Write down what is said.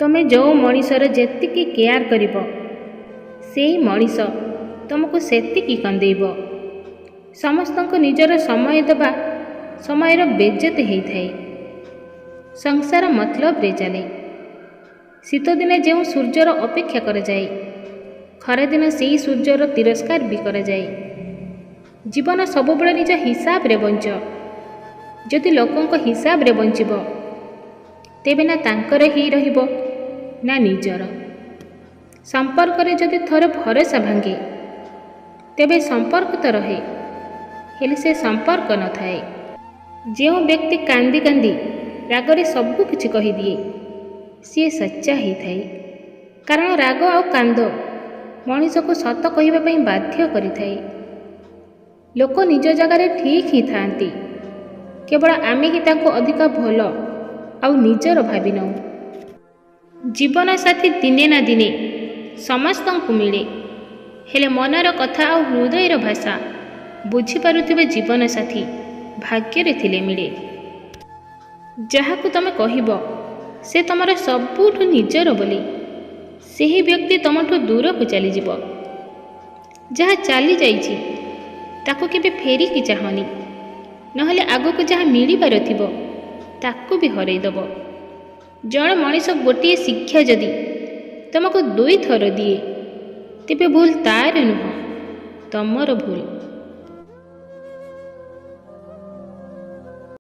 ତୁମେ ଯେଉଁ ମଣିଷର ଯେତିକି କେୟାର କରିବ, ସେଇ ମଣିଷ ତୁମକୁ ସେତିକି କନ୍ଦେଇବ। ସମସ୍ତଙ୍କୁ ନିଜର ସମୟ ଦେବା ସମୟର ବେଜ୍ଜତ ହେଇଥାଏ। ସଂସାର ମତଲବରେ ଚାଲେ। ଶୀତଦିନେ ଯେଉଁ ସୂର୍ଯ୍ୟର ଅପେକ୍ଷା କରାଯାଏ, ଖରାଦିନ ସେଇ ସୂର୍ଯ୍ୟର ତିରସ୍କାର ବି କରାଯାଏ। ଜୀବନ ସବୁବେଳେ ନିଜ ହିସାବରେ ବଞ୍ଚ। ଯଦି ଲୋକଙ୍କ ହିସାବରେ ବଞ୍ଚିବ, ତେବେ ନା ତାଙ୍କର ହେଇ ରହିବ ନା ନିଜର। ସମ୍ପର୍କରେ ଯଦି ଥରେ ଭରସା ଭାଙ୍ଗେ, ତେବେ ସମ୍ପର୍କ ତ ରହେ, ହେଲେ ସେ ସମ୍ପର୍କ ନଥାଏ। ଯେଉଁ ବ୍ୟକ୍ତି କାନ୍ଦି କାନ୍ଦି ରାଗରେ ସବୁ କିଛି କହିଦିଏ, ସିଏ ସଚ୍ଚା ହେଇଥାଏ। କାରଣ ରାଗ ଆଉ କାନ୍ଦ ମଣିଷକୁ ସତ କହିବା ପାଇଁ ବାଧ୍ୟ କରିଥାଏ। ଲୋକ ନିଜ ଜାଗାରେ ଠିକ୍ ହିଁ ଥାଆନ୍ତି, କେବଳ ଆମେ ହିଁ ତାଙ୍କୁ ଅଧିକ ଭଲ ଆଉ ନିଜର ଭାବିନେଉ। ଜୀବନସାଥୀ ଦିନେ ନା ଦିନେ ସମସ୍ତଙ୍କୁ ମିଳେ, ହେଲେ ମନର କଥା ଆଉ ହୃଦୟର ଭାଷା ବୁଝିପାରୁଥିବା ଜୀବନସାଥୀ ଭାଗ୍ୟରେ ଥିଲେ ମିଳେ। ଯାହାକୁ ତମେ କହିବ ସେ ତମର ସବୁଠୁ ନିଜର ବୋଲି, ସେହି ବ୍ୟକ୍ତି ତମଠୁ ଦୂରକୁ ଚାଲିଯିବ। ଯାହା ଚାଲିଯାଇଛି ତାକୁ କେବେ ଫେରିକି ଚାହଁନି, ନହେଲେ ଆଗକୁ ଯାହା ମିଳିବାର ଥିବ ତାକୁ ବି ହରେଇଦେବ। ଜଣେ ମଣିଷ ଗୋଟିଏ ଶିକ୍ଷା ଯଦି ତୁମକୁ ଦୁଇଥର ଦିଏ, ତେବେ ଭୁଲ ତାର ନୁହଁ, ତମର ଭୁଲ।